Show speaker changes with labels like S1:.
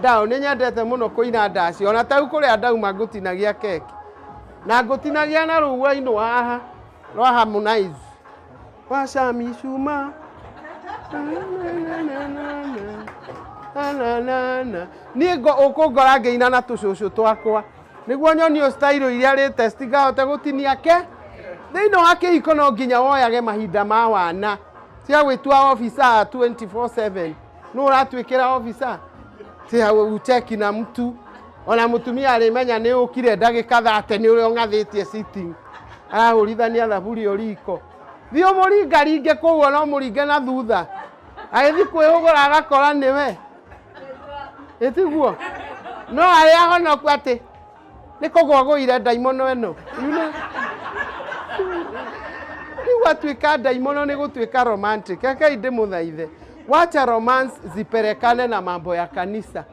S1: Down nĩ nyendete mũno kũina ndaci ona tau kũrĩa ndauma ngũtinagia keki na ngũtinagia na rũu rwainwo haha rwa Harmonize washa mishuma niĩ ũkũngora ngĩina na tũcũcũ twakwa nĩguo nyonio style iria latest ngahote gũtinia ke thĩinĩ wa kĩhiko no nginya woyage mahinda ma wana cia gwĩtua officer 24/7 nũ ũratuĩkĩra officer tia ucheki na mtu ona mũtumia arĩmenya nĩ ũkire ndagĩka thate nĩ ũrĩa ũng'athĩtie sitting arahũrithania thaburia riko thiĩ ũmũringaringe kũu ona ũmũringe na thutha agĩthiĩ kwĩhũgũra agakora nĩwe ĩtiguo no arĩa honoku atĩ nĩ kũgwa gũire ndaimono ĩno you know? Rĩu atuĩka ndaimono nĩ gũtuĩka romantic. Rekei ndĩmũthaithe, wacha romance ziperekane na mambo ya kanisa.